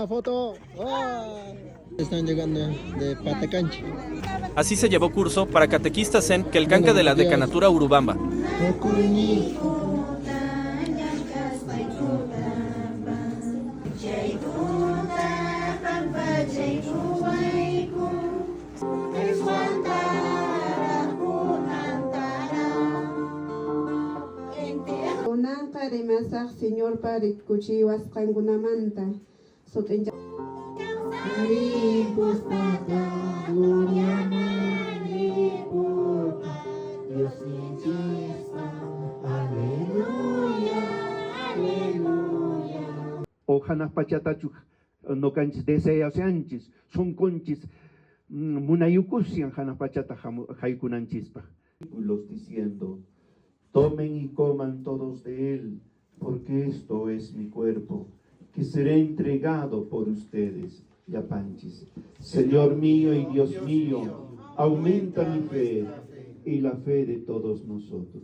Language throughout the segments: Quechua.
Foto. ¡Ah! Están llegando de Patacancha. Así se llevó curso para catequistas en Quelcanca de la Decanatura Urubamba. Kunanqa rimasaq Señorpa rikuchiwasqankunamanta. Sut'incha. O hanaq pachatachu noqanchis deseashanchis, sunqunchis munayukushan hanaq pachata haykunanchispaq. Diciendo: Tomen y coman todos de él, porque esto es mi cuerpo, que será entregado por ustedes. Llapanchis. Señor mío y Dios mío, aumenta mi fe y la fe de todos nosotros.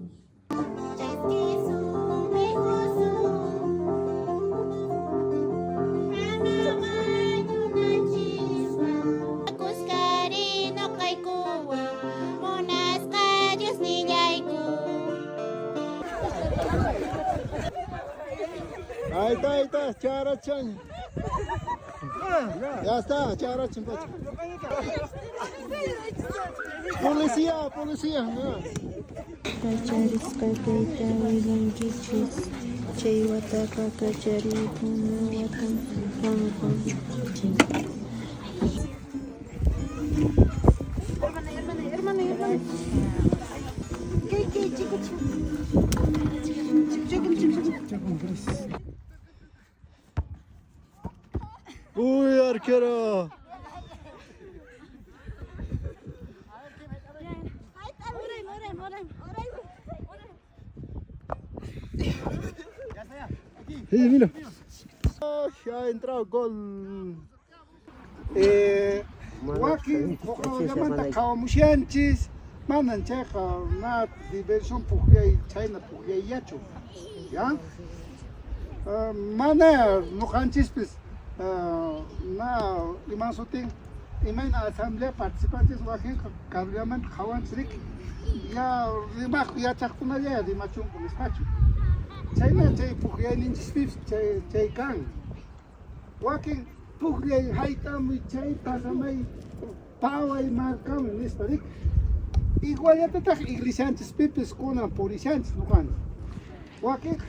Ahí está, charachan. Ya está, charachan. Pacha. Policía, policía. Kacharisqa kayta willankichis chay wataqa kacharipuna watan kanqa. Uy, arquero. Sí, mira. Ay, ha entrado gol. Wakin hukkunamanta qhawamushanchis, manan chayqa na diversión pukllay chhayna pukllayllachu, ya. Mana nuqanchispis na iman sutin imayna asamblea participantes wakinqa karullamanta qhawanchis riki, ya rimaq yachaqkunalla rimachunku nispachu. Chayna chay pukllayninchispis chay kan. Wakin pukllay haytamuy chay pasamay paway markamuy nispa riki. Iguallatataq iglesianchispipis kunan purishanchis nuqanchis. Wakinqa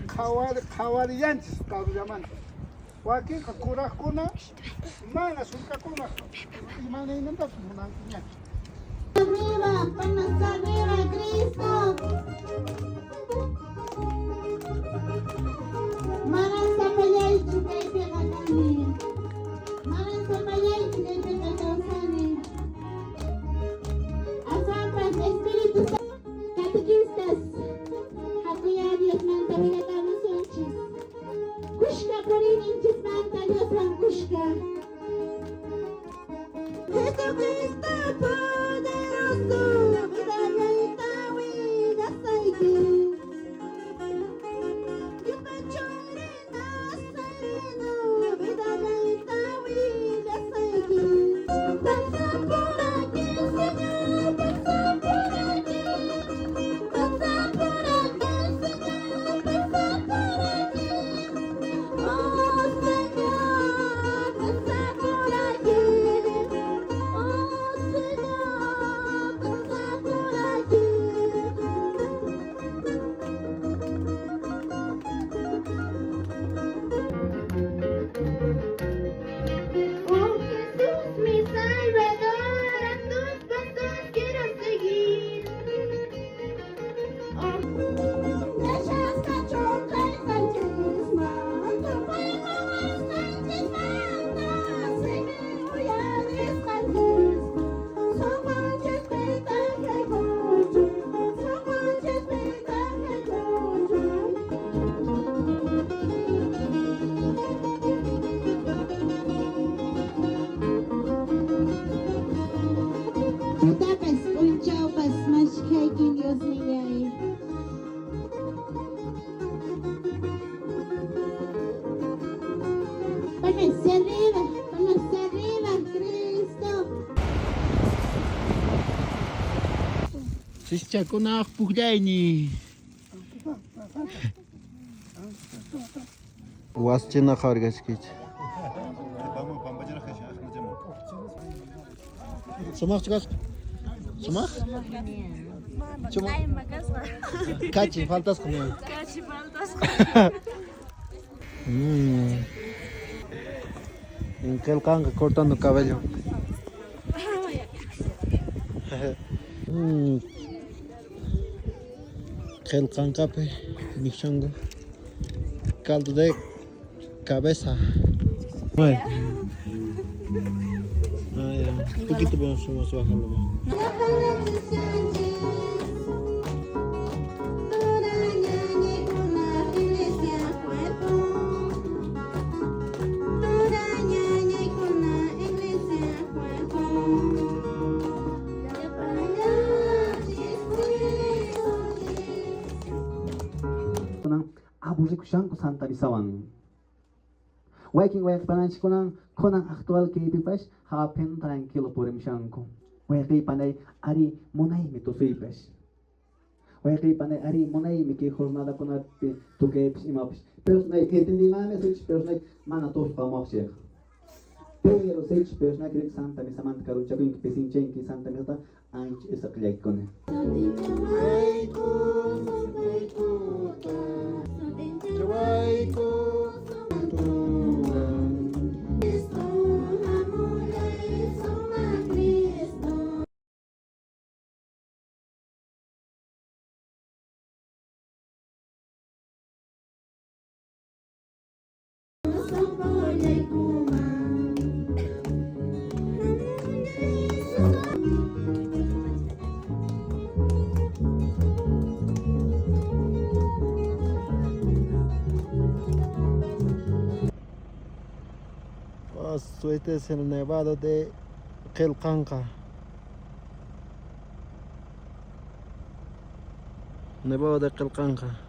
qhawarillanchis karullamanta. Wakinqa kuraqkuna mana sullk'akuna imanaynintapas munankuñachu. Arriba, palmas arriba, Cristo. Manan sapallaychu kaypiqa kani. Manan sapallaychu kaypiqa kawsani. Aswanpas Espíritu Santo, catequistas, hakuya Diosmanta willakamusunchis. Kushka puriyninchismanta Dioswan kushka. Jesucristo poderoso, vidallayta willasayki. Diospa Churin Nazareno, vidallayta willasayki. Pasa por aquí, Señor, pasa por aquí. Pasa por aquí, Señor, pasa por aquí. Oh Señor, pasa por aquí. Oh Señor, pasa por aquí. Oh Jesús, mi Salvador, a tus pasos quiero seguir. Oh, Tutapas p'unchawpas maskhaykin Diosnillay. Palmas arriba. Sischakunaq pukllaynin. Wasichina qhawarqachkichik. Sumaqchu kasqa? Sumaq? Sumaq. Kachi faltasqa. Kachi faltasqa. En Qillqanqa cortando cabello. Qillqanqapi mikhushanku caldo de cabeza. Bueno. Ah, ya. Un poquito vamos a bajarlo más. Aburrikushanku Santa Misawan. Wakin wayqpananchikkunan kunan actual kaypipash hapin tranquilo purimushanku. Wayqipanay ari munaymi tusuypash. Wayqipanay ari munaymi kay jornadakunapi tukaypish imapish. Pero entendimami sich, pero mana tusqamuqchik. Pero sich, pero nay Santa Misamanta karunchakunki pisinchanki Santa Misata ancha isaqllaykuna. Este es el nevado de Qillqanqa. Nevado de Qillqanqa.